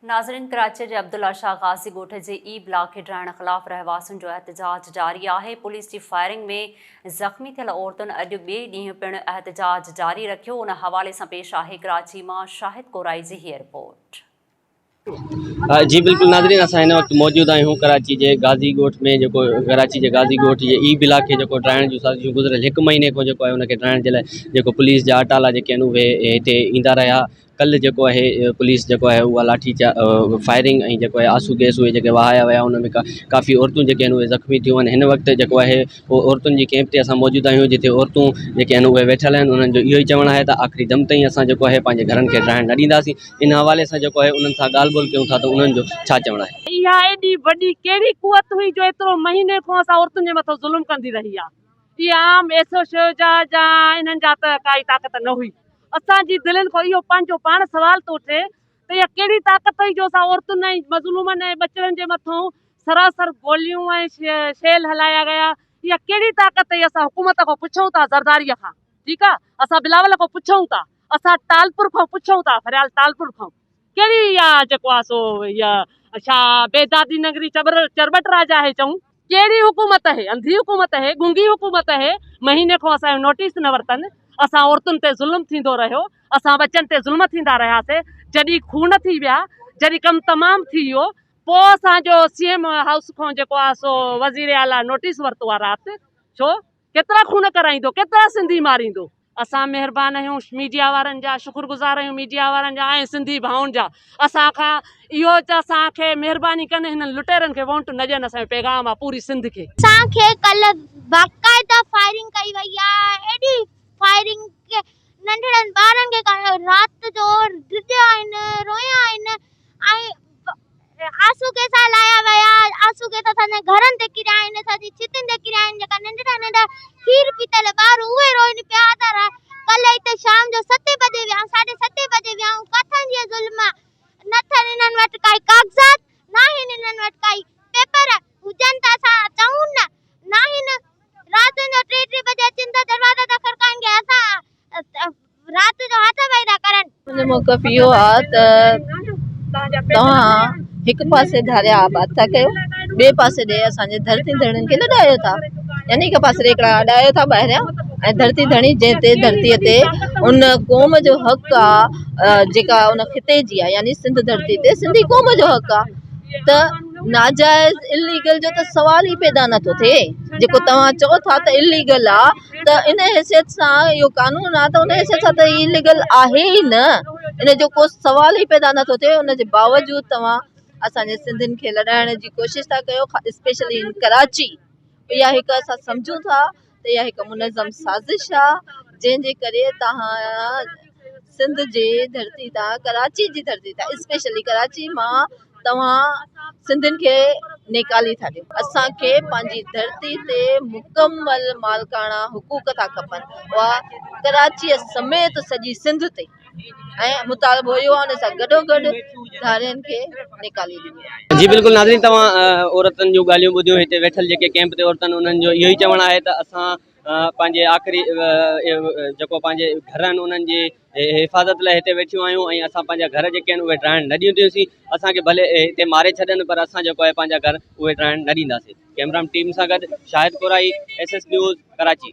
ناظرين ڪراچي جي عبدالله شاهه غازي ڳوٺ جي اي بلاڪ کي ڊاهڻ خلاف رهواسين جو احتجاج جاري آهي، پوليس جي فائرنگ ۾ زخمي ٿيل عورتن اڄ ٻئي ڏينهن پڻ احتجاج جاري رکيو، ان حوالي سان پيش آهي ڪراچي مان شاهد ڪورائي جي هيء رپورٽ. جي بلڪل ناظرين اسان هن وقت موجود آهيون ڪراچي جي غازي ڳوٺ ۾ جيڪو ڪراچي جي غازي ڳوٺ جي اي بلاڪ کي جيڪو ڊاهڻ جون سازشون گذريل هڪ مهيني کان جيڪو آهي ان کي ڊاهڻ جي لاء جيڪو پوليس جا اٽالا جيڪي آهن اهي هتي ايندا رهيا ڪلهه جيڪو آهي پوليس جيڪو آهي اها لاٺي چا فائرنگ ۽ جيڪو آهي آنسو گيس اهي جيڪي وهايا ويا ان ۾ ڪافي عورتون جيڪي آهن اهي زخمي ٿيون آهن هن وقت جيڪو آهي اهو عورتن جي ڪيمپ تي اسان موجود آهيون جتي عورتون جيڪي آهن اهي ويٺل آهن انهن جو اهو ئي چوڻ آهي ته آخري دم تائين اسان جيڪو آهي پنهنجي گهرن کي ڊاهڻ نه ڏينداسين ان حوالي سان جيڪو آهي انهن سان ڳالهه ٻولهه ڪيون ٿا ته انهن جو ڇا چوڻ آهي. اها ايڏي وڏي ڪهڙي قوت هئي جو ايترو مهيني کان اسان عورتن جي مٿان ظلم ڪندي رهي آهي. اهي عام ايسوشيو جا يا انهن جا ته ڪائي طاقت نه هئي. اسان جي دلين کان اهو پنهنجو پاڻ سوال ٿو اٿي ته اها ڪهڙي طاقت هئي جو اسان عورتن ۽ مظلومن ۽ ٻچڙن جي مٿان سراسر گوليون ۽ شيل هلايا ويا. اها ڪهڙي طاقت هئي اسان حڪومت کان پڇون ٿا زرداري کان ٺيڪ آ اسان بلاول کان پڇون ٿا اسان ٽالپر کان پڇون ٿا فريال ٽالپر کان ڪهڙي اها جيڪو آ سو اها ڇا بيدادي نگري چٻر چرٻٽ راجا آهي چئون ڪهڙي حڪومت اهي انڌي حڪومت اهي گونگي حڪومت اهي مهيني کان اسان جو نوٽيس نه ورتن اسان عورتن تي ظلم ٿيندو رهيو اسان ٻچن تي ظلم ٿيندا رهياسي جڏهن خون ٿي ويا جڏهن ڪم تمام ٿي ويو پوء اسان جو سي ايم هائوس کان جيڪو آ سو وزير اعليٰ نوٽيس ورتو آ رات ڇو ڪيترا خون ڪرائيندو ڪيترا سنڌي ماريندو. اسان مهربان آهيون ميڊيا وارن جا شڪر گذار آهيون ميڊيا وارن جا ۽ سنڌي ڀائن جا اسان کان اهو ته اسان کي مهرباني ڪن هنن لٽيرن کي وونٽ نه ڏين اسان جو پيغام آهي پوري سنڌ کي. اسان کي ڪلهه باقاعده فائرنگ ڪئي وئي آهي ايڏي فائرنگ ڪي ننڍڙن ٻارن کي رات جو ڊڄيا آهن رويا آهن ۽ آنسو گيس هلايا ويا، آنسو گيس اسان جي گهرن تي ڪريا آهن، اسان جي ڇتين تي ڪريا آهن، جيڪا ننڍڙا ننڍڙا کير پيتل ٻار اهي روئن پيا ته ڪلهه هتي شام جو ستين بجي ويا ساڍي ستين بجي ويا آهيون ڪاٿان جي ظلم آ نه اٿن انهن وٽ ڪائي ڪاغذات ناهن انهن وٽ ڪائي پيپر هجن ته اسان چئون نه ناهن راتين جو ٽي ٽي بجي اچن ٿا دروازا ٿا کڙڪائن ڪي اسان رات جو هٿ پئي ٿا ڪرن. منهنجو موقف اهو آ ته توهان هڪ پاسي ڌاريا آباد ٿا ڪيو ٻئي پاسي ڏي اسان جي ڌرتي ڌڻين کي لڏايو ٿا يعني هڪ پاسي ڏي هڪڙا اڏايو ٿا ٻاهريان ۽ ڌرتي ڌڻي جنهن تي ڌرتي تي ان قوم جو حق آ جيڪا ان خطي جي آ يعني سنڌ ڌرتي تي سنڌي قوم جو حق آ ته ناجائز اليگل جو ته سوال ئي پيدا نٿو ٿئي جيڪو توهان چئو ٿا ته اليگل آ ته ان حيثيت سان اهو قانون آهي ته ان حيثيت سان ته هي اليگل آهي ئي نه ان جو ڪو سوال ئي پيدا نٿو ٿئي ان جي باوجود توهان اسانجي سنڌين کي لڏائڻ جي ڪوشش ٿا ڪيو اسپيشلي ان ڪراچي اها هڪ اسان سمجهون ٿا ته اها هڪ منظم سازش آهي جنهن جي ڪري توهان سنڌ جي ڌرتي تان ڪراچي جي ڌرتي تان اسپيشلي ڪراچي مان توهان سنڌين کي نيڪالي ٿا ڏيو. اسان کي پنهنجي ڌرتي تي مڪمل مالڪاڻا حقوق ٿا کپن اها ڪراچيء سميت سڄي سنڌ تي ۽ مطالبو اهو آهي ان سان گڏو گڏ ڌارين کي نيڪالي ڏني وڃي. جي بلڪل ناظرين توهان عورتن جون ڳالهيون ٻڌيون هتي ويٺل جيڪي ڪيمپ تي عورتن انهن جو اهو ئي چوڻ آهي ته اسان پنهنجي آخري جيڪو پنهنجي گهر آهن انهن جي حفاظت لاء هتي ويٺيون آهيون ۽ اسان پنهنجا گهر جيڪي آهن اهي ڊاهڻ نه ڏينديونسين اسان کي ڀلي هتي ماري ڇڏن پر اسان جيڪو آهي پنهنجا گهر اهي ڊاهڻ نه ڏينداسين ڪيمرا ٽيم سان گڏ Shahid Korai S S news Karachi.